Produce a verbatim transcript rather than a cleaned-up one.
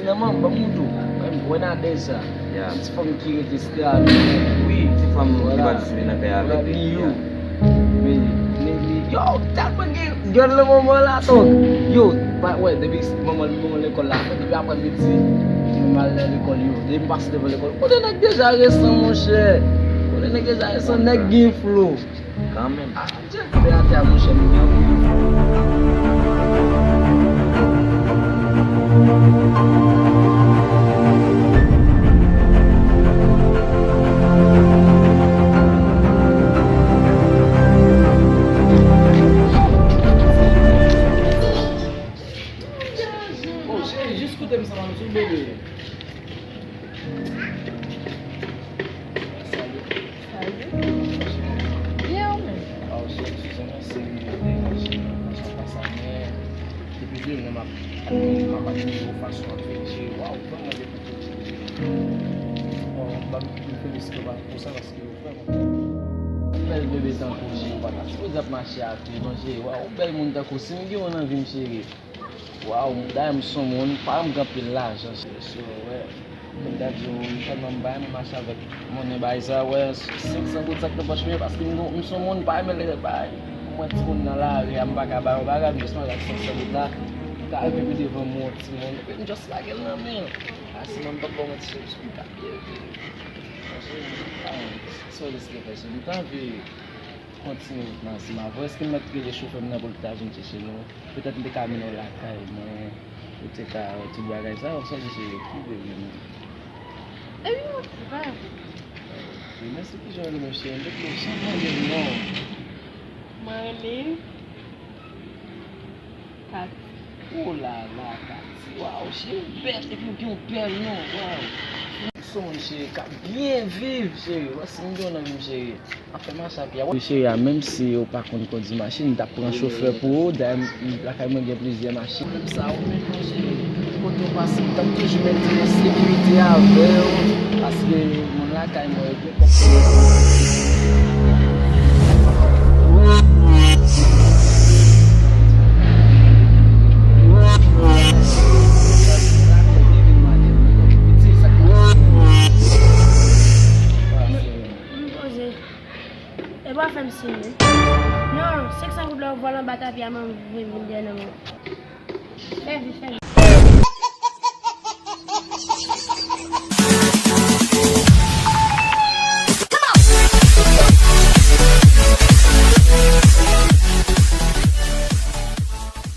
Nan manman m tou, mwen wè nan dèj sa. Ti fanm ki rete stra. Wi, ti fanm ki patisipe nan kay avèk li. Yo, tèlman gen gèl nan manman la tonk. Yo, pa wè, depi manman manman lekòl la, depi aprè midi, mwen al nan lekòl yo. Depi m pase devan lekòl, kote nèg deja resan, monchè. Kote nèg deja resan, nèg gen flo. Kanmenm. Atè a monchè, m gen anpil. Oh, cheri, jis koute m sa, m sou bebe. Salut. Salut. Byen, ou menm? Ah, cheri, excusez-moi si m deranje nan fason pase a, men depi demen m ap, m ap admire w fason w ap veye. Waw, vrèman depi tou. Bon, m felisite w pou sa paske w vrèman bèl. Bèl bebe tankou w, cheri, w pa ta sipoze ap mache atè non, cheri. Waw, bèl moun tankou w, si m gen w nan vi m, cheri. Waw, dayè m se yon moun, pa m gen anpil lajan, cheri, so, wè. Kòm m ta di w, tèlman m pa renmen mache avèk monnen bagay sa, wè, senk san goud sa k nan pòch mwen, paske m gon, m se yon moun pa renmen lè bagay. M wè timoun nan lari a, m pa ka ba yo bagay, m jis manje ak senk san goud la. M ka rive pi devan m wè yon timoun, epi m jis lage l nan men l. A, si mwen m p ap ba w manti, cheri, m ta byen viv. Cheri, m pa renmen sa w riske fè, cheri. M ta anvi kontinye wout nan ansanm avè w. Èske m mèt rele chofè m nan pou l ta vin chèche nou? Petèt m te ka mennen w lakay mwen, ou te ka wè tout bagay sa yo, sa w di cheri, ki vle vini? Epi mwen, se pa yon pwoblèm. Ok, mèsi, kijan w rele m cheri? M te vle w janm mande m non. Mwen rele Kati. Oh la la, Kati. Waw, cheri, w bèl, epi w gen yon bèl non. Waw. M se yon moun cheri k ap byen viv, cheri. Wè si m gen w nan vi m, cheri. Ap fè mache ak ya. Wi, cheri a, menm si ou pa konn kondi machin, m t ap pran chofè pou ou. Dayè, m, lakay mwen gen plizyè machin. Menm sa, ou menm non, cheri. Kote w pase, m t ap toujou mentni sekirite avè w. Paske moun lakay mwen yo gen kòb. M poze. E pa fè m siy wi. Non, senk san goud la ou vòlè anba tapi a, mwen vin, vin dèyè nan men w. Fè vit, fè vit.